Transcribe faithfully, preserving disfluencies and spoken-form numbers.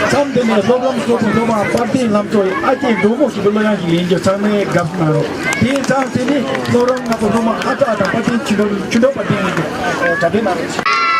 མཚམས་འདི་ནས་སློབ་ལམ་སློབ་བུ་སློབ་མ་དཔལ་ལྡན་ལྷ་མཚོ་ཡི་ཨ་ཅེ་འབྲོག་མོ་ཞིག་གི་གླུ་དབྱངས་ཤིག་ལེན་རྒྱུ། ཚང་མས་དགའ་བསུ་གནང་རོགས། དེའི་མཚམས་དེ་ནས་སློབ་རིམ་ལྔ་པ་སློབ་མ་ཨ་སྟག་དང་དཔལ་ལྡན་ཆོས་འགྲོ་ཆོས་འགྲོ་དཔལ་ལྡན་ལྷན་རྒྱས་གྲ་སྒྲིག་གནང་རོགས།